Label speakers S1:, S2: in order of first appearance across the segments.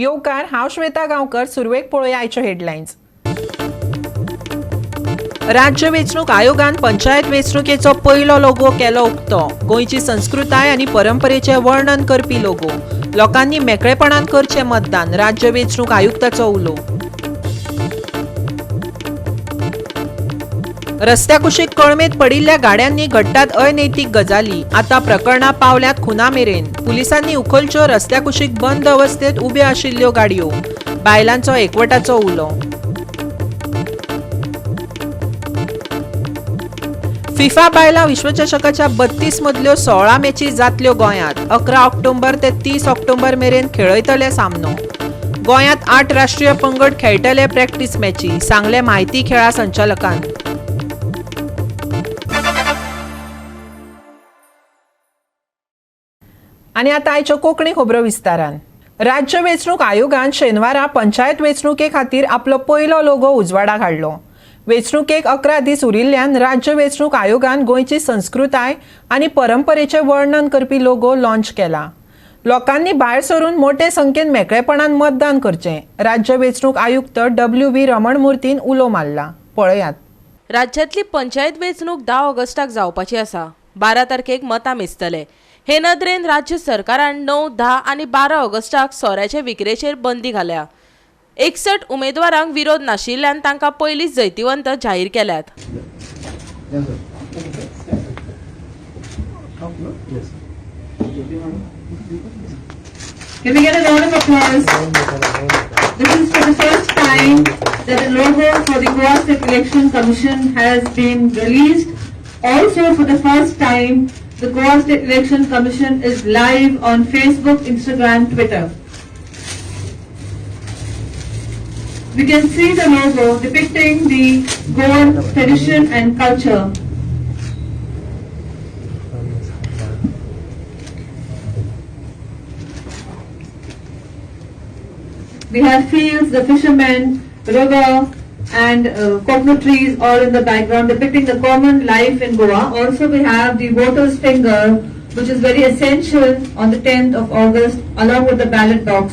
S1: येवकार, हांव श्वेता गांवकर. सुरवेक पळोवया आयच्यो हेडलायन्स. राज्य वेंचणूक आयोगान पंचायत वेंचणुकेचो पयलो लोगो केलो उक्तो. गोंयची संस्कृताय आनी परंपरेचें वर्णन करपी लोगो. लोकांनी मेकळेपणान करचें मतदान, राज्य वेंचणूक आयुक्ताचो उलो. रस्त्या कुशीक कळमेत पडिल्ल्या गाड्यांनी घडटात अनैतीक गजाली. आतां प्रकरणां पावल्यात खुना मेरेन. पुलिसांनी उखलच्यो रस्त्या कुशीक बंद अवस्थेत उब्यो आशिल्ल्यो गाडयो. बायलांचो एकवटाचो उलो. फिफा बायलां विश्वचषकाच्या 32 मदल्यो 16 मॅची जातल्यो गोंयांत. 11 ऑक्टोबर ते 30 ऑक्टोबर मेरेन खेळयतले सामनो. गोंयांत 8 राष्ट्रीय पंगड खेळटले प्रॅक्टीस मॅची, सांगले म्हायती खेळा संचालकान. आनी आतां आयच्यो कोंकणी खबरो विस्तारान. राज्य वेंचणूक आयोगान शेनवारा पंचायत वेंचणुके खातीर आपलो पयलो लोगो उजवाडाक हाडलो. वेंचणुकेक 11 दीस उरिल्ल्यान राज्य वेंचणूक आयोगान गोंयची संस्कृताय आनी परंपरेचें वर्णन करपी लोगो लॉन्च केला. लोकांनी भायर सरून मोटे संख्येन मेकळेपणान मतदान करचें, राज्य वेंचणूक आयुक्त डब्ल्यू.व्ही. रमणमूर्तीन उलो मारला. पळयात.
S2: राज्यांतली पंचायत वेंचणूक 10 ऑगस्टाक जावपाची आसा. 12 तारखेक मतां मेजतले. हे नदरेन राज्य सरकारान 9, 10 आनी 12 ऑगस्टाक सोऱ्याचे विक्रेचेर बंदी घाल्या. 61 उमेदवारांक विरोध नाशिल्ल्यान तांकां पयलींच जैतिवंत जाहीर केल्यात.
S3: Can we get a round of applause? This is for the first time that the logo for the Goa State Election Commission has been released. Also for the first time, the Goa State Election Commission is live on Facebook, Instagram, Twitter. We can see the logo depicting the Goan tradition and culture. We have fields, the fishermen, river and coconut trees all in the background depicting the common life in Goa. Also we have the voter's finger, which is very essential on the 10th of August along with the ballot box.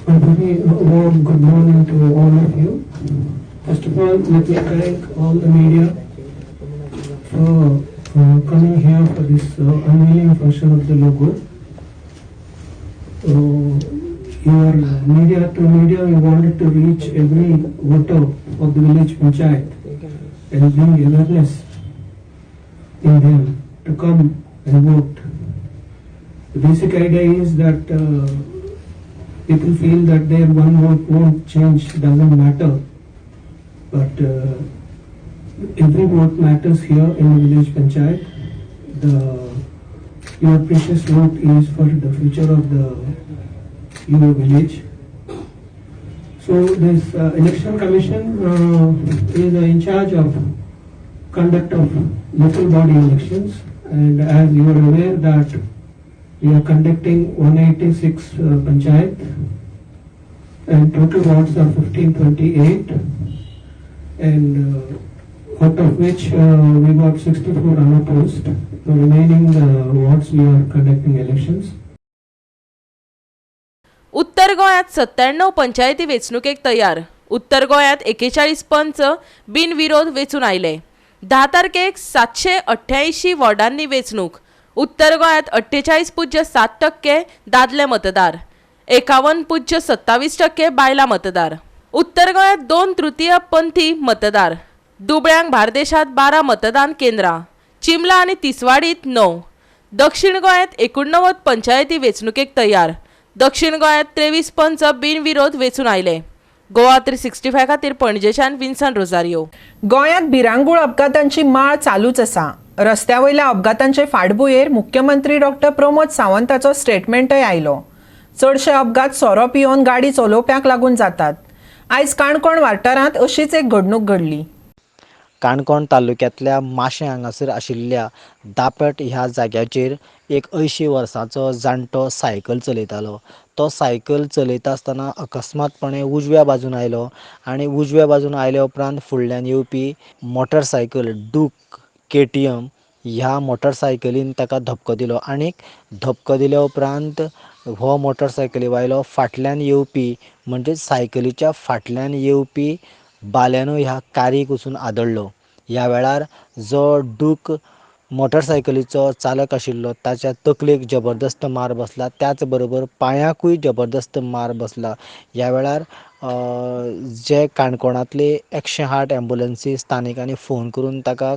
S4: A very warm good morning to all of you. First of all, let me thank all the media for coming here for this unveiling function of the logo. Your media to media, we wanted to reach every voter of the village panchayat and bring awareness in them to come and vote. The basic idea is that people feel that their one vote won't change, doesn't matter. But every vote matters here in the village panchayat. Your precious vote is for the future of your village. So this election commission is in charge of conduct of local body elections, and as you are aware that we are conducting 186 panchayat and total wards are 1528, and out of which we got 64 unopposed. The remaining wards we are conducting elections.
S2: उत्तर गोंयांत 97 पंचायती वेंचणुकेक तयार. उत्तर गोंयांत 41 पंच बिनविरोध वेंचून आयले. 10 तारखेक 788 वॉर्डांनी वेंचणूक. उत्तर गोंयांत 48.7% दादले मतदार, 51.27% बायलां मतदार. उत्तर गोंयांत 2 तृतीय पंथी मतदार. दुबळ्यांक बार्देशांत 12 मतदान केंद्रां, चिमला आनी तिसवाडीत 9. दक्षिण गोंयांत 89 पंचायती वेंचणुकेक तयार. दक्षिण गोंयांत 23 पंच बिनविरोध वेंचून आयले. गोवा 365 खातीर पणजेच्यान विन्सन रोजारियो.
S1: गोंयांत भिरांगूळ अपघातांची माळ चालूच आसा. रस्त्या वयल्या अपघातांचे फाटभुंयेर मुख्यमंत्री डॉक्टर प्रमोद सावंताचो स्टेटमेंटय आयलो. चडशे अपघात सोरो पियोवन गाडी चलोवप्यांक लागून जातात. आयज काणकोण वाठारांत अशीच एक घडणूक घडली.
S5: काणकोण तालुक्यांतल्या माशें हांगासर आशिल्ल्या दापट ह्या जाग्याचेर एक 80 वर्सांचो जाणटो सायकल चलयतालो. तो सायकल चलयता आसतना अकस्मातपणे उजव्या बाजून आयलो आनी उजव्या बाजून आयल्या उपरांत फुडल्यान येवपी मोटरसायकल डूक KTM ह्या मोटरसायकलीन ताका धपको दिलो आनी धपको दिल्या उपरांत हो मोटरसायकली वायलो फाटल्यान येवपी म्हणजे सायकलीच्या फाटल्यान येवपी बाल्यानो ह्या कारीक वचून आदळ्ळो. ह्या वेळार जो डूक मोटरसायकलीचो चालक आशिल्लो ताच्या तकलेक जबरदस्त मार बसला, त्याच बरोबर पांयाकूय जबरदस्त मार बसला. ह्या वेळार जे काणकोणांतले 108 एम्बुलन्सी स्थानिकांनी फोन करून ताका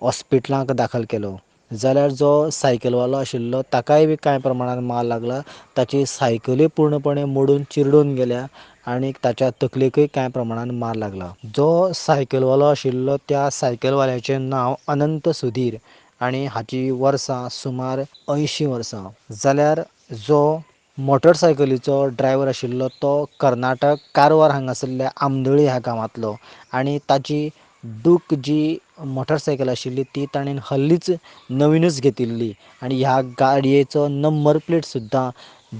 S5: हॉस्पिटलांत दाखल केलो. जाल्यार जो सायकलवालो आशिल्लो ताकाय बी कांय प्रमाणान मार लागला, ताची सायकलूय पूर्णपणे मोडून चिरडून गेल्या आनी ताच्या तकलेकूय कांय प्रमाणान मार लागला. जो सायकलवालो आशिल्लो त्या सायकलवाल्याचें नांव अनंत सुधीर आनी हाची वर्सां सुमार 80 वर्सां. जाल्यार जो मोटरसायकलीचो ड्रायव्हर आशिल्लो तो कर्नाटक कारवार हांगासरल्या आमदळी ह्या गांवांतलो आनी ताची डूक जी मोटरसायकल आशिल्ली ती ताणें हल्लीच नवीनच घेतिल्ली आनी ह्या गाडयेचो नंबर प्लेट सुद्दां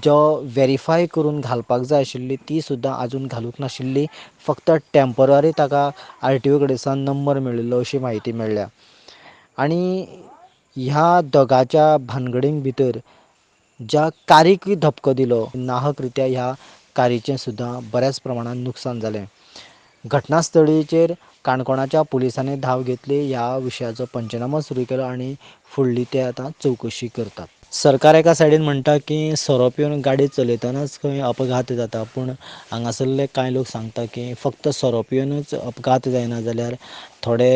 S5: जो वेरीफाय करून घालपाक जाय आशिल्ली ती सुद्दां आजून घालूंक नाशिल्ली. फक्त टेम्पररी ताका RTO कडेन नंबर मेळिल्लो अशी म्हायती मेळ्ळ्या. आनी ह्या दोगांच्या भानगडीं भितर ज्या कारीकूय धपको दिलो, नाहक रित्या ह्या कारीचें सुद्दां बऱ्याच प्रमाणान नुकसान जालें. घटनास्थळीचेर काणकोणाच्या पुलिसांनी धांव घेतली, ह्या विशयाचो पंचनामो सुरू केलो आनी फुडली ते आतां चवकशी करतात. सरकार एका सायडीन म्हणटा की सोरो पिवन गाडी चलयतनाच खंय अपघात जाता, पूण हांगासरले कांय लोक सांगता की फक्त सोरो पिवनूच अपघात जायना जाल्यार थोडे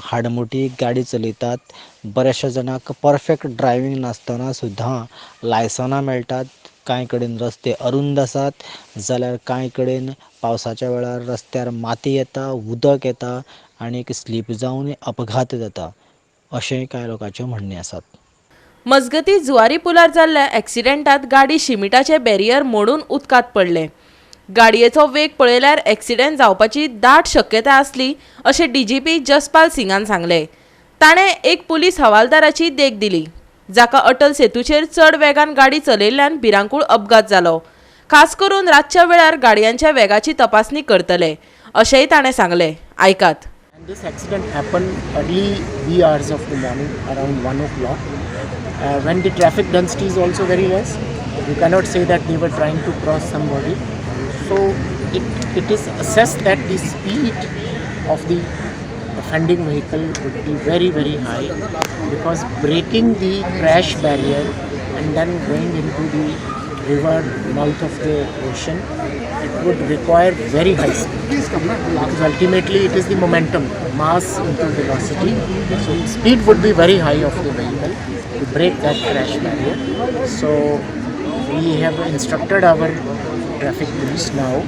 S5: हाडमोटी गाडी चलयतात, बऱ्याचशा जाणांक परफेक्ट ड्रायव्हींग नासतना सुद्दां लायसनां मेळटात. कांय कडेन रस्ते अरुंद आसात जाल्यार कांय कडेन पावसाच्या वेळार रस्त्यार माती येता, उदक येता आनी स्लीप जावन अपघात जाता अशें कांय लोकांचें म्हणणें आसात.
S2: मजगती जुवारी पुलार जाल्ल्या एक्सिडेंटात गाडी शिमिटाचे बॅरियर मोडून उदकांत पडले. गाडयेचो वेग पळयल्यार एक्सिडेंट जावपाची दाट शक्यता आसली अशें DGP Jaspal सिंगान सांगलें. ताणें एक पुलीस हवालदाराची देख दिली जाका अटल सेतूचेर चड वेगान गाडी चलयल्ल्यान भिरांकूळ अपघात जालो. खास करून रातच्या वेळार गाडयांच्या वेगाची तपासणी करतले अशेंय ताणें सांगलें. आयकात.
S6: This accident happened early wee hours of the morning around 1 o'clock. When the traffic density is also very less, you cannot say that they were trying to cross somebody. So it is assessed that the speed of the offending vehicle would be very, very high, because breaking the crash barrier and then going into the river mouth of the ocean, it would require very high speed. Because ultimately it is the momentum, mass into velocity. So speed would be very high of the vehicle to break that crash barrier. So we have instructed our traffic police now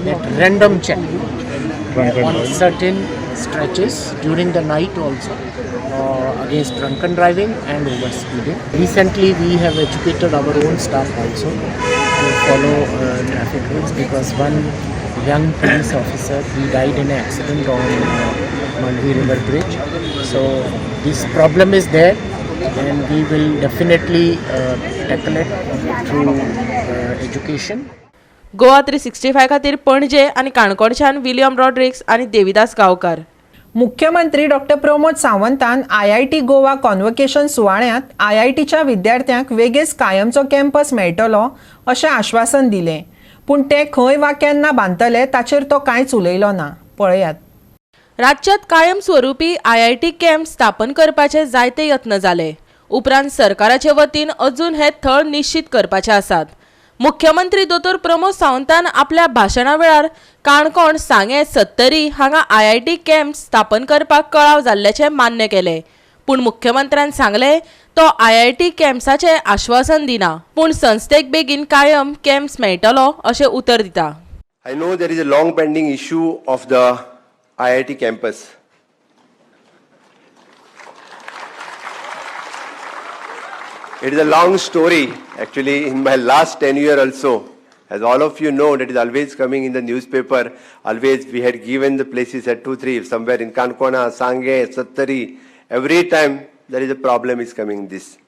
S6: that random check on certain stretches during the night also against drunken driving and overspeeding. Recently we have educated our own staff also to follow traffic rules, because one young police officer, he died in an accident on Mandovi River Bridge. So this problem is there and we will definitely tackle it through education.
S2: Goa 365 खातीर पणजे आनी काणकोणच्यान William Rodrigues आनी देविदास गांवकार.
S1: मुख्यमंत्री doctor Pramod सावंतान IIT Goa convocation सुवाळ्यांत IITच्या विद्यार्थ्यांक वेगेच कायमचो campus मेळटलो अशें आश्वासन दिलें, पूण ते खंय वा केन्ना बांदतले ताचेर तो कांयच उलयलो ना. पळयात.
S2: राज्यांत कायम स्वरुपी IIT camp स्थापन करपाचे जायते यत्न जाले उपरांत सरकाराचे वतीन अजून हे थळ निश्चित करपाचे आसात. मुख्यमंत्री दोतोर प्रमोद सावंतान आपल्या भाशणा वेळार काणकोण, सांगें, सत्तरी हांगा IIT camp स्थापन करपाक कळाव जाल्ल्याचें मान्य केलें, पूण मुख्यमंत्र्यान सांगलें तो IIT कॅम्प्साचें आश्वासन दिना, पूण संस्थेक बेगीन कायम कॅम्प्स मेळटलो अशें उतर दिता.
S7: I know there is a long pending issue of the IIT campus. It is a long story. Actually, in my last 10 years also, as all of you know, that is always coming in the newspaper. Always we had given the places at 2, 3, somewhere in Kankona, Sange, Sattari. Every time there is a problem is coming this.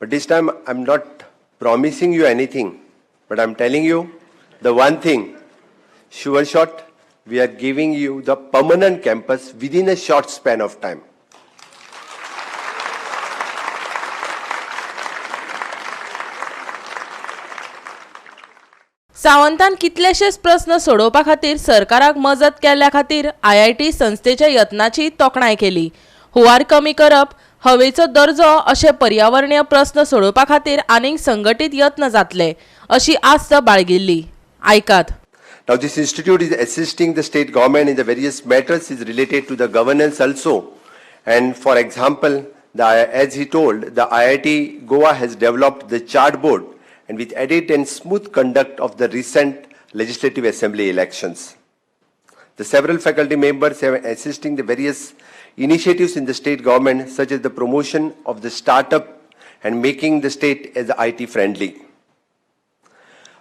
S7: But this time I am not promising you anything. But I'm telling you the one thing, sure shot, we are giving you the permanent campus within a short span of time.
S2: सावंतान कितलेशेच प्रस्न सोडोवपा खातीर सरकाराक मजत केल्ल्या खातीर IIT संस्थेच्या यत्नाची तोखणाय केली. हुंवार कमी करप, हवेचो दर्जो अशे पर्यावरणीय प्रस्न सोडोवपा खातीर आनीक संघटीत यत्न जातले अशी आस्त बाळगिल्ली. आयकात.
S7: Now this institute is assisting the state government in the various matters is related to the governance also. And for example, as he told, the IIT Goa has developed the chart board and with edit and smooth conduct of the recent Legislative Assembly elections. The several faculty members have assisting the various initiatives in the state government, such as the promotion of the startup and making the state as IT friendly.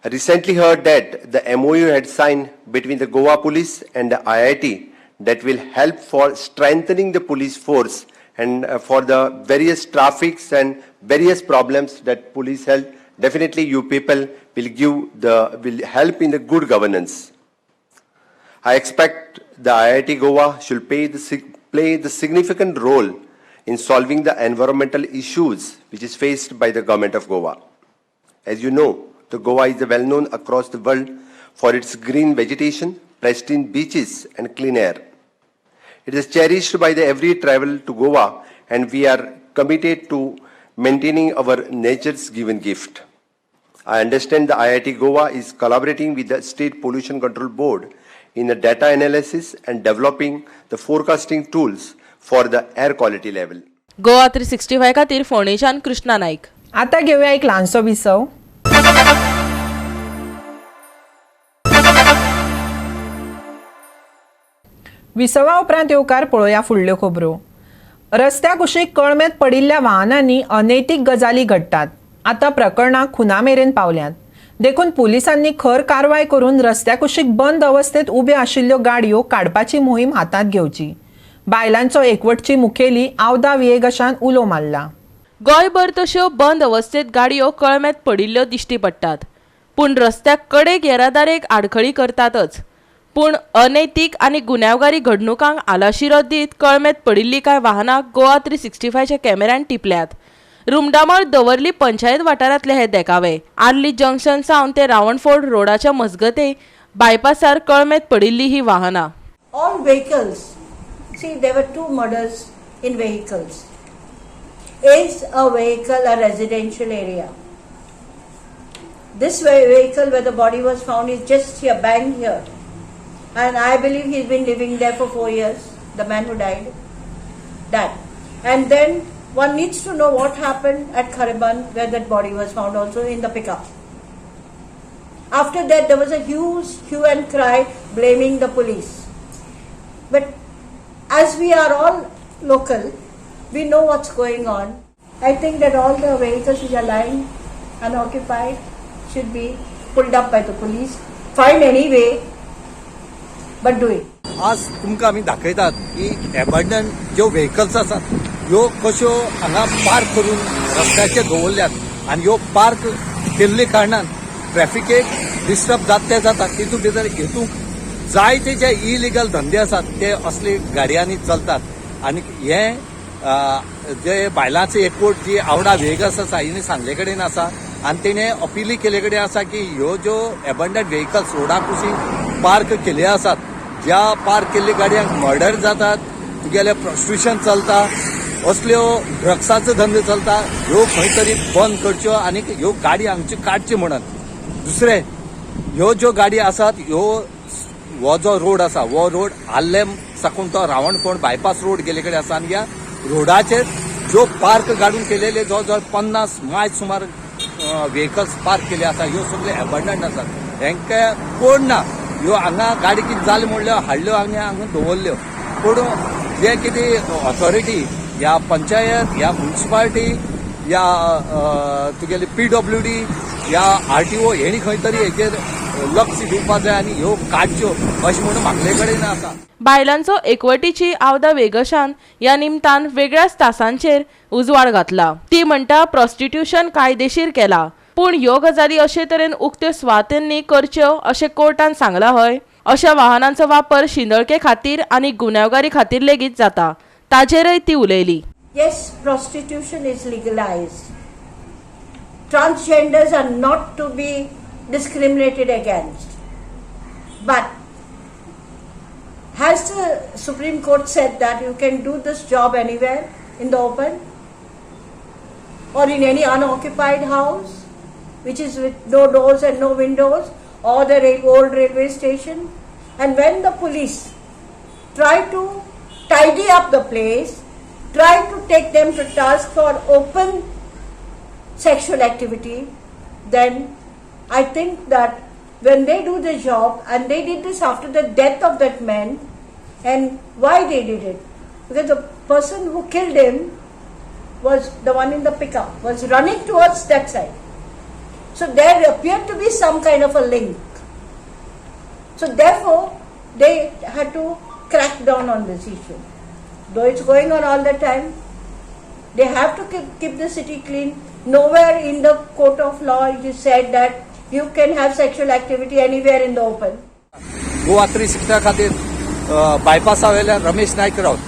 S7: I recently heard that the MOU had signed between the Goa Police and the IIT that will help for strengthening the police force and for the various traffics and various problems that police held. Definitely you people will will help in the good governance. I expect the IIT Goa should play the significant role in solving the environmental issues which is faced by the government of Goa. As you know, the Goa is well known across the world for its green vegetation, pristine beaches and clean air. It is cherished by the every travel to Goa, and we are committed to maintaining our nature's given gift. I understand the IIT Goa is collaborating with the State Pollution Control Board in the data analysis and developing the forecasting tools for the air quality level.
S2: Goa 365 खातीर फोंडेच्यान कृष्णा नाईक.
S1: आता घेऊया एक ल्हानसो विसव. विसवा उपरांत येवकार पळोवया फुडल्यो खबरो. रस्त्या कुशीक कळमेत पडिल्ल्या वाहनांनी अनैतीक गजाली घडटात. आतां प्रकरणां खुना मेरेन पावल्यांत. देखून पुलिसांनी खर कारवाय करून रस्त्या कुशीक बंद अवस्थेत उब्यो आशिल्ल्यो गाडयो काडपाची मोहीम हातांत घेवची. बायलांचो एकवटची मुखेली आवदा विएगशान उलो मारला.
S2: गोंयभर तश्यो बंद अवस्थेत गाडयो कळमेत पडिल्ल्यो दिश्टी पडटात, पूण रस्त्याक कडेक येरादारेक आडखळी करतातच. पूण अनैतीक आनी गुन्यांवकारी घडणुकांक आलाशिरो दीत कळमेत पडिल्ली कांय वाहनां गोवा 365च्या कॅमेऱ्यान टिपल्यात. रुमडामळ दवर्ली पंचायत वाठारांतले हे देखावे. आर्ली जंक्शन सावन ते रावणफोर्ड रोडाच्या मजगते बायपासार कळमेत पडिल्ली ही वाहनां.
S8: All vehicles, see there were 2 murders in vehicles. Is a vehicle a residential area? This vehicle where the body was found is just here, bang here. And I believe he's been living there for 4 years, the man who died. That. And then one needs to know what happened at Khariban where that body was found also in the pickup. After that there was a huge hue and cry blaming the police. But as we are all local, we know what's going on. I think that all the vehicles which are lying unoccupied should be pulled up by the police. Find any way, but do it.
S9: आज तुमकां आमी दाखयतात की abandon ज्यो vehicles आसात ह्यो कश्यो हांगा पार्क करून रस्त्याचेर दवरल्यात आनी ह्यो पार्क केल्ले कारणान ट्रॅफिकेक डिस्टर्ब जाता जाता. तितूंत भितर हितूंक जायते जे इलिगल धंदे आसात ते असले गाडयांनी चलतात. आनी हे जे बायलांचे एकवट जी आवडा व्हेकल्स आसा हिणे सांगले कडेन आसा आनी तेणे अपिली केले कडेन आसा की ह्यो ज्यो एबंडन व्हेकल्स रोडा कुशीक पार्क केले आसात, ज्या पार्क केल्ल्या गाडयांक मर्डर जातात, तुगेलें प्रोस्टिट्यूशन चलता, असल्यो ड्रग्साचो धंदे चलता, ह्यो खंय तरी बंद करच्यो आनी ह्यो गाडी हांगच्यो काडच्यो म्हणून. दुसरें, ह्यो ज्यो गाडी आसात ह्यो हो जो रोड आसा हो रोड आर्लेम साकून तो रावणफोंड बायपास रोड गेले कडेन आसा आनी ह्या रोडाचेर ज्यो पार्क काडून केलेले जवळ जवळ 50 मायल सुमार व्हेकल्स पार्क केले आसा, ह्यो सगळ्यो एबंडंट आसात. हेंकां कोण ना, ह्यो हांगा गाडी कितें जालें म्हणल्यो हाडल्यो आनी हांगा दवरल्यो. पूण जे कितें ऑथॉरिटी ह्या पंचायत ह्या म्युनिसिपालिटी ह्या तुगेली PWD ह्या RTO हेणी खंय तरी हेचेर लक्ष दिवपा जाय आनी ह्यो काडच्यो अशें म्हणून मागले कडेन आसा.
S2: बायलांचो एकवटीची आवदा वेगशान ह्या निमतान वेगळ्याच तासांचेर उजवाड घातला. ती म्हणटा प्रॉस्टिट्यूशन कायदेशीर केला, पूण ह्यो गजाली अशे तरेन उक्त्यो सुवातांनी करच्यो अशें कोर्टान सांगलां हय. अशा वाहनांचो वापर शिंदळके खातीर आनी गुन्यांवगारी खातीर लेगीत जाता, ताचेरय ती उलयली.
S8: Yes, prostitution is legalized. Transgenders are not to be discriminated against. But has the Supreme Court said that you can do this job anywhere in the open or in any unoccupied house, which is with no doors and no windows, or the old railway station? And when the police try to tidy up the place, try to take them to task for open sexual activity, then I think that when they do the job, and they did this after the death of that man, and why they did it? Because the person who killed him was the one in the pickup, was running towards that side. So there appeared to be some kind of a link. So therefore, they had to crack down on this issue. Though it's going on all the time, they have to keep the city clean. Nowhere in the court of law it is said that you can have sexual activity anywhere in the open.
S9: Goa 360 खातीर बायपासा वयल्यान रमेश नायक रावत.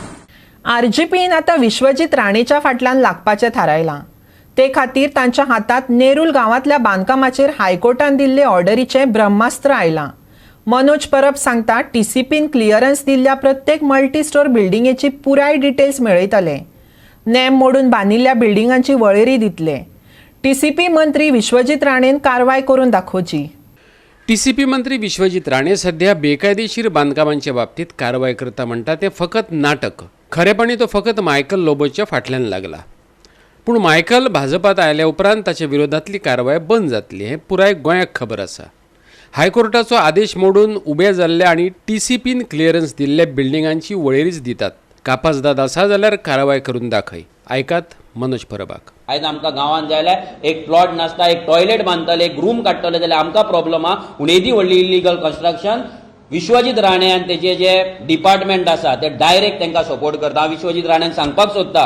S1: आरजीपीन आतां विश्वजीत राणेच्या फाटल्यान लागपाचें थारायलां. ते खातीर तांच्या हातांत नेरूल गांवांतल्या बांदकामाचेर हायकोर्टान दिल्ले ऑर्डरीचें ब्रह्मास्त्र आयलां. मनोज परब सांगता, टीसीपीन क्लियरन्स दिल्ल्या प्रत्येक मल्टी स्टोर बिल्डिंगेची पुराय डिटेल्स मेळयतले. नेम मोडून बांदिल्ल्या बिल्डिंगांची वळेरी दितले. टीसीपी मंत्री विश्वजीत राणेन कारवाय करून दाखोवची.
S10: टीसीपी मंत्री विश्वजीत राणे सध्या बेकायदेशीर बांदकामांच्या बाबतीत कारवाय करता म्हणटा तें फकत नाटक. खरेपणी तो फकत मायकल लोबोच्या फाटल्यान लागला. पूण मायकल भाजपात आयल्या उपरांत ताच्या विरोधांतली कारवाय बंद जातली हें पुराय गोंयाक खबर आसा. हायकोर्टाचो आदेश मोडून उबे जाल्ल्या आनी टीसीपीन क्लियरन्स दिल्ल्या बिल्डिंगांची वळेरीच दितात. कापाजदाद आसा जाल्यार कारवाय करून दाखय. आयकात मनोज परबाक.
S11: आयज आमकां गांवांत जाय जाल्यार एक प्लॉट नासता, एक टॉयलेट बांदतले, एक रूम काडटले जाल्यार आमकां प्रॉब्लम आहा. पूण येदी व्हडली इलिगल कन्स्ट्रक्शन विश्वजीत राणे आनी तेजे जे डिपार्टमेंट आसा ते डायरेक्ट तांकां सपोर्ट करता. हांव विश्वजीत राण्यान सांगपाक सोदता,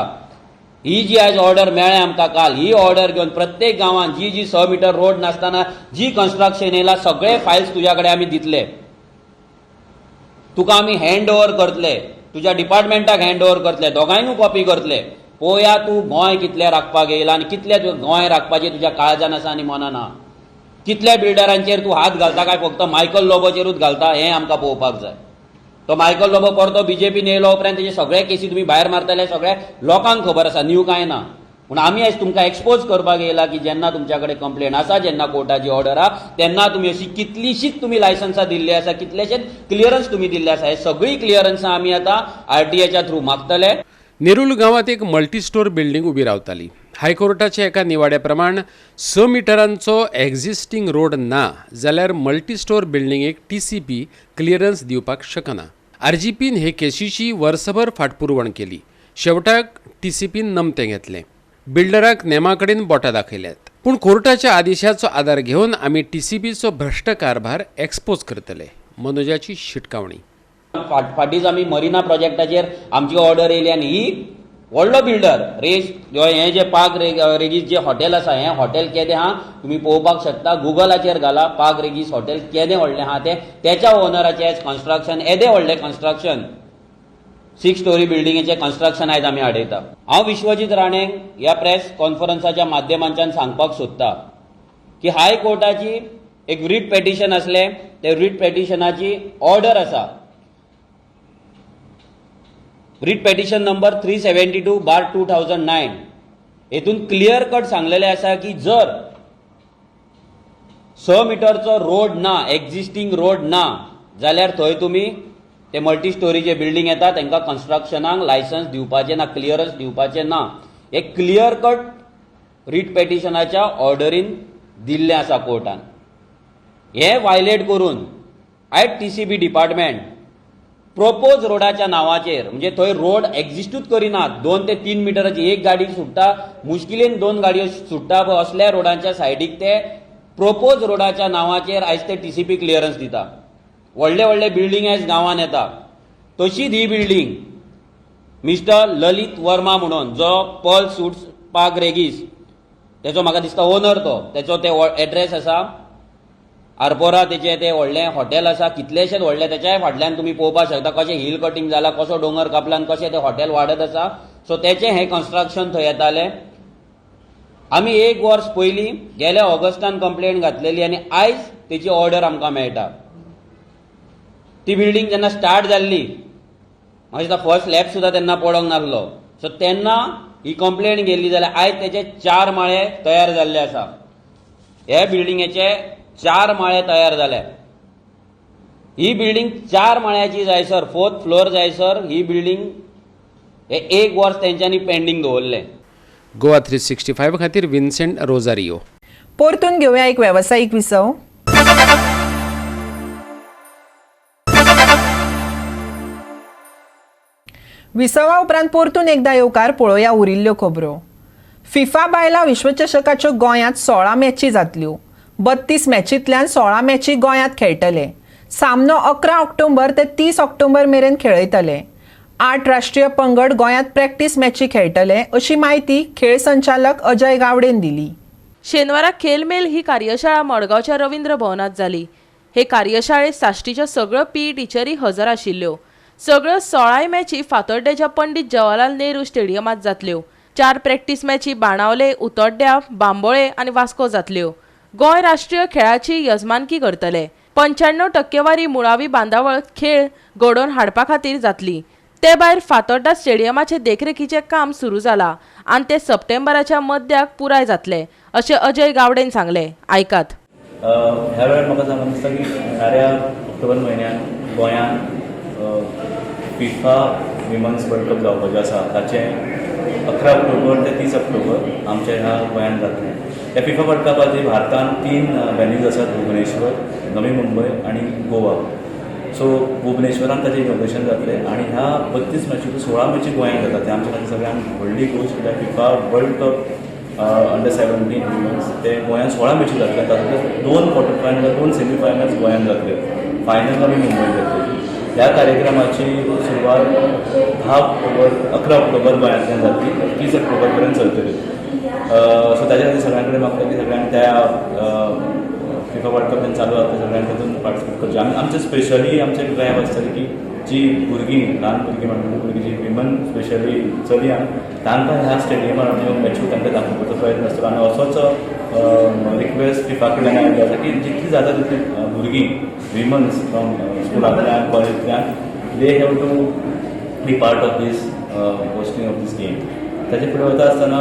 S11: ही जी आयज ऑर्डर मेळ्ळ्या आमकां काल, ही ऑर्डर घेवन प्रत्येक गांवांत जी जी 6 मिटर रोड नासतना जी कन्स्ट्रक्शन येयला सगळे फायल्स तुज्या कडेन आमी दितले, तुका आमी हँड ओवर करतले, तुज्या डिपार्टमेंटाक हँड ओवर करतले, दोगांयनू कॉपी करतले. पळोवया तूं गोंय कितलें राखपाक येयला आनी कितलें गोंय राखपाचें तुज्या काळजान आसा आनी मनान आहा. कितल्या बिल्डरांचेर तूं हात घालता काय फक्त मायकल लोबोचेरूच घालता हें आमकां पळोवपाक जाय. तो मायकल लोबो परतो बीजेपीन येयलो उपरांत तेजे सगळे केसी तुमी भायर मारतले, सगळ्या लोकांक खबर आसा, न्यू कांय ना. पूण आमी आयज तुमकां एक्सपोज करपाक येयला की जेन्ना तुमच्या कडेन कंप्लेन आसा, जेन्ना कोर्टाची ऑर्डर आहा, तेन्ना तुमी अशी कितलीशीच तुमी लायसन्सां दिल्ली आसा, कितलेशेच क्लियरन्स तुमी दिल्ले आसा. हे सगळीं क्लियरन्सां आमी आतां आरटीआयच्या थ्रू मागतले.
S10: नेरूल गांवांत एक मल्टी स्टोर बिल्डिंग उबी रावताली. हायकोर्टाच्या एका निवाड्या प्रमाण 6 मिटरांचो एक्झिस्टींग रोड ना जाल्यार मल्टी स्टोर बिल्डिंगेक टीसीपी क्लियरन्स दिवपाक शकना. आरजीपीन हे केशीची वर्सभर फाटपुरवण केली. शेवटाक टीसीपीन नमतें घेतलें. बिल्डराक नेमा कडेन बोटां दाखयल्यात. पूण कोर्टाच्या आदेशाचो आदार घेवन आमी टीसीपीचो भ्रश्ट कारभार एक्सपोज करतले. मनोजाची शिटकावणी.
S11: फाटींच आमी मरिना प्रोजेक्टाचेर आमची ऑर्डर येयली आनी ही व्हडलो बिल्डर रेस हें जे पार्क रेगीस जे हॉटेल आसा, हें हॉटेल केदें आहा तुमी पळोवपाक शकता. गुगलाचेर घाला पार्क रेगीस हॉटेल केदें व्हडलें आहा तें, तेच्या ओनराचें आयज कन्स्ट्रक्शन येदें व्हडलें कन्स्ट्रक्शन 6 स्टोरी बिल्डिंगेचें कन्स्ट्रक्शन आयज आमी हाडयता. हांव विश्वजीत राणेक ह्या प्रेस कॉन्फरन्साच्या माध्यमांच्यान सांगपाक सोदता की हायकोर्टाची एक रीट पेटिशन आसलें, ते रीट पेटिशनाची ऑर्डर आसा, writ petition number 372/2009. हेतून क्लियर कट सांगलेलें आसा की जर 6 मिटरचो रोड ना, एक्झिस्टींग रोड ना, जाल्यार थंय तुमी ते मल्टी स्टोरीचे बिल्डींग येता तांकां कन्स्ट्रक्शनाक लायसन्स दिवपाचें ना, क्लियरन्स दिवपाचें ना. हे क्लियर कट रीट पेटिशनाच्या ऑर्डरीन दिल्लें आसा कोर्टान. हे वायलेट करून आयज टीसीबी डिपार्टमेंट प्रोपोज रोडाच्या नांवाचेर, म्हणजे थंय रोड एक्झिस्टूच करिनात, 2 ते 3 मिटराची एक गाडी सुट्टा, मुश्किलीन 2 गाडयो सुट्टा, असल्या रोडांच्या सायडीक ते प्रोपोज रोडाच्या नांवाचेर आयज ते टीसीपी क्लियरन्स दिता. व्हडले व्हडले बिल्डींग आयज गांवांत येता, तशीच ही बिल्डींग मिस्टर ललित वर्मा म्हणून जो पर्ल सुट्स पार्क रेगीस तेचो म्हाका दिसता ओनर तो, तेचो ते एड्रेस आसा आरपोरा, तेचें तें व्हडलें हॉटेल आसा, कितलेशेच व्हडलें. तेच्याय फाटल्यान तुमी पळोवपाक शकता कशें हिल कटींग जालां, कसो दोंगर कापला आनी कशें तें हॉटेल वाडत आसा. सो तेचें हें कन्स्ट्रक्शन थंय येतालें. आमी एक वर्स पयलीं गेल्या ऑगस्टान कंप्लेन घातलेली आनी आयज तेची ऑर्डर आमकां मेळटा. ती बिल्डींग जेन्ना स्टार्ट जाल्ली, म्हाका दिसता फर्स्ट स्लॅब सुद्दां तेन्ना पडोंक नासलो. सो तेन्ना ही कंप्लेन गेल्ली जाल्यार आयज तेचे 4 माळे तयार जाल्ले आसा. हे बिल्डिंगेचे 4 माळे तयार जाले. ही बिल्डींग 4 माळ्याची जायसर, 4th floor जायसर ही बिल्डींग हे एक वर्स तेंच्यांनी पेंडींग दवरलें.
S10: गोवा 365 खातीर विन्सेंट रोजारियो.
S1: परतून घेवया एक वेवसायीक विसव. विसवा उपरांत परतून एकदा येवकार पळोवया उरिल्ल्यो खबरो. फिफा बायलां विश्वचषकाच्यो गोंयांत 16 मॅची जातल्यो. 32 मॅचींतल्यान 16 मॅची गोंयांत खेळटले. सामनो 11 ऑक्टोबर ते 30 ऑक्टोबर मेरेन खेळयतले. 8 राष्ट्रीय पंगड गोंयांत प्रॅक्टीस मॅची खेळटले अशी म्हायती खेळ संचालक अजय गावडेन दिली.
S2: शेनवारा खेलमेल ही कार्यशाळा मडगांवच्या रवींद्र भवनात जाली. हे कार्यशाळेत साश्टीच्यो सगळ्यो पीई टिचरी हजर आशिल्ल्यो. सगळ्यो 16 मॅची फातोड्डेच्या पंडित जवाहरलाल नेहरू स्टेडियमात जातल्यो. 4 प्रॅक्टीस मॅची बाणावले, उतोड्ड्या, बांबोळे आनी वास्को जातल्यो. गोंय राष्ट्रीय खेळाची यजमानकी करतले. 95% मुळावी बांदावळ खेळ घडोवन हाडपा खातीर जातली. ते भायर फातोड्डा स्टेडियमाचे देखरेखीचें काम सुरू जाला आनी ते सप्टेंबराच्या मध्याक पुराय जातले अशें अजय गावडेन सांगलें. आयकात.
S12: ह्या वेळार म्हाका सांगून दिसता की येणाऱ्या ऑक्टोबर म्हयन्यान गोंयांत फिफा विमन्स वर्ल्ड कप जावपाचें आसा. ताचें 11 ऑक्टोबर ते 30 ऑक्टोबर आमच्या ह्या गोंयांत जातलें. ह्या फिफा वर्ल्ड कपाचेर भारतांत 3 व्हेन्यूज आसात, भुवनेश्वर, नवी मुंबय आनी गोवा. सो भुवनेश्वरान ताचें इनॉग्रेशन जातलें आनी ह्या 32 मॅची 16 मॅची गोंयांत जातात. ते आमच्या खातीर सगळ्यांत व्हडली गोश्ट म्हणल्यार FIFA world cup under 17 women's ते गोंयांत 16 मॅची जातले. तातूंतले 2 क्वॉर्टर फायनल, 2 सेमी फायनल्स गोंयांत जातले, फायनल आमी मुंबय जातले. ह्या कार्यक्रमाची सुरवात 10 ऑक्टोबर 11 ऑक्टोबर गोंयांतल्यान जातली, 30 ऑक्टोबर पर्यंत चलतली. सो ताच्या खातीर सगळ्यां कडेन मागता की सगळ्यांक त्या फिफा वर्ल्ड कप जेन्ना चालू आसता सगळ्यांक तातूंत पार्टिसिपेट करचें. आनी आमचें स्पेशली आमचें ड्रायव आसतलें की जी भुरगीं, ल्हान भुरगीं म्हणटा भुरगीं जी विमन स्पेशली चलयांक तांकां ह्या स्टेडियमार येवन मॅच्यो तांकां दाखोवपाचो प्रयत्न आसतलो. आनी असोच रिक्वेस्ट फिफा कडल्यान आयिल्लो आसा की जितली जाता तितली भुरगीं विमन्स फ्रॉम स्कुलांतल्यान, कॉलेजींतल्यान they have to be part of this hosting of this game. ताचे फुडें वता आसतना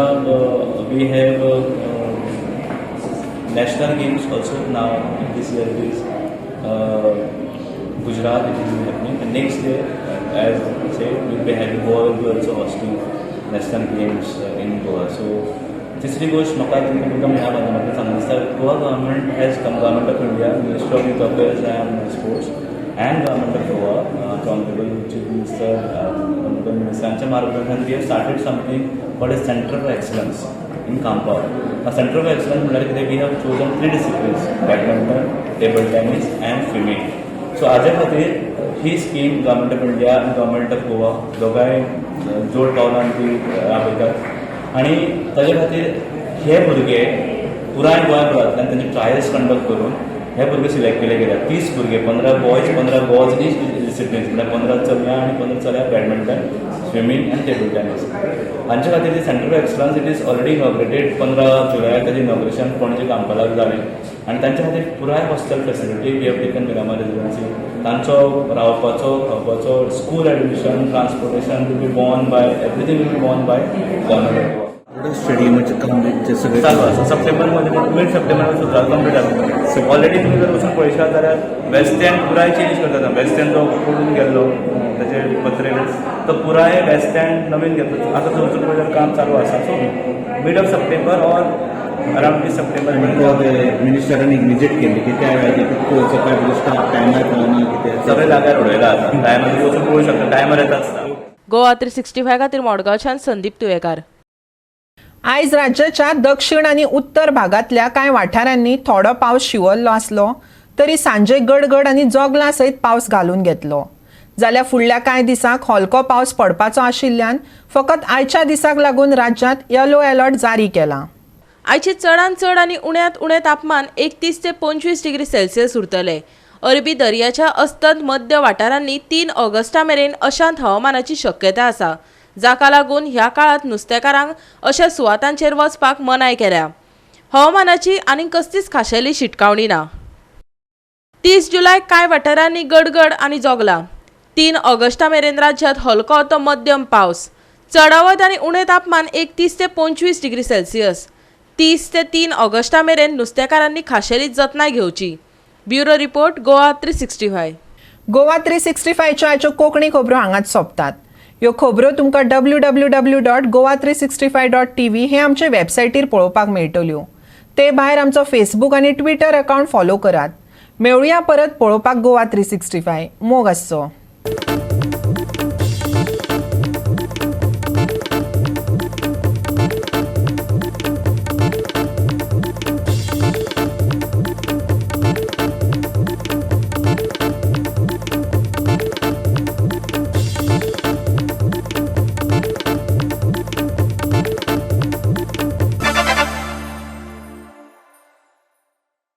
S12: we have national games also now. This year it is Gujarat it is happening. And next year, as said, we'll be having Goa will be also hosting national games in Goa. So तिसरी गोश्ट म्हाका तुमकां मुद्दम ह्या माध्यमांतल्यान सांगून दिसता, Goa government has come, government of India, ministry of youth affairs and sports and government of Goa, honourable chief minister, honourable मिनिस्टरांच्या मार्गदर्शनान we have started something called a centre for excellence in Campal. Centre of excellence म्हणल्यार कितें, we have chosen 3 disciplines, badminton, table tennis and swimming. So हाजे खातीर ही scheme government of India आनी government of Goa दोगांय जोड पावलान ती राबयतात आनी ताजे खातीर हे भुरगे पुराय गोंयभरांतल्यान तांचे ट्रायल्स कंडक्ट करून हे भुरगे सिलेक्ट केले गेले. 30 भुरगे, 15 बॉयज, 15 गर्ल्स ईच डिसिप्लिन्स, म्हणल्यार 15 चलयां आनी 15 चलयां बॅडमिंटन, स्विमींग आनी टेबल टेनीस. हांचे खातीर ती centre of excellence it is already inaugurated. 15 जुलयाक ताजें इनॉग्रेशन पणजे कांपालाक जालें आनी तांच्या खातीर पुराय hostel facility we have taken Miramar residency. तांचो रावपाचो, खावपाचो, school admission, transportation will be borne by, everything will be borne by government of Goa.
S13: स्टेडियमाचें काम जें सगळें
S12: चालू आसा. सप्टेंबरमध्ये, मिड सप्टेंबर सुद्दां कंप्लीट जातलें. ऑलरेडी तुमी जर वचून पळयशात जाल्यार वेस्ट स्टँड पुराय चेंज करतात. वेस्ट स्टँड जो पडून गेल्लो ताचे पत्रे तो पुराय वेस्ट स्टँड नवीन घेतलो. आतां थंय वचून पळयल्यार काम चालू आसा. So mid of September or around 30 September.
S13: मिनिस्टरांनी visit केल्ली की त्या वेळार पळोवचो स्टाफ टायमार पावना कितें
S12: सगळे जाग्यार उडयला आतां टायमार वचून पळोवंक शकता, टायमार येता आसता.
S2: गोवा 365 खातीर मडगांवच्यान संदीप तुयेकार.
S1: आयज राज्याच्या दक्षिण आनी उत्तर भागांतल्या कांय वाठारांनी थोडो पावस शिंवरलो आसलो तरी सांजे गडगड आनी जोगलां सयत पावस घालून घेतलो. जाल्यार फुडल्या कांय दिसांक हलको पावस पडपाचो आशिल्ल्यान फकत आयच्या दिसाक लागून राज्यांत येलो अलर्ट जारी केला.
S2: आयचे चडांत चड आनी उण्यांत उणें तापमान 31 ते 25 डिग्री सेल्सियस उरतलें. अरबी दर्याच्या अस्तंत मध्य वाठारांनी 3 ऑगस्टा मेरेन अशांत हवामानाची शक्यता आसा, जाका लागून ह्या काळांत नुस्तेकारांक अशा सुवातांचेर वचपाक मनाय केल्या. हवामानाची आनीक कसलीच खाशेली शिटकावणी ना. 30 जुलय कांय वाठारांनी गडगड आनी जोगलां. 3 ऑगस्टा मेरेन राज्यांत हलको तो मध्यम पावस. चडावत आनी उणें तापमान 31 ते 25 डिग्री सेल्सियस. 30 ते 3 ऑगस्टा मेरेन नुस्तेकारांनी खाशेली जतनाय घेवची. Bureau report, Goa 365.
S1: Goa 365च्यो आयच्यो कोंकणी खबरो हांगाच सोंपतात. ह्यो खबरो तुमकां www.goa365.tv हे आमचे वेबसायटीर पळोवपाक मेळटल्यो. ते भायर आमचो फेसबूक आनी ट्विटर अकावंट फॉलो करात. मेळुया परत पळोवपाक गोवा 365. मोग आसचो.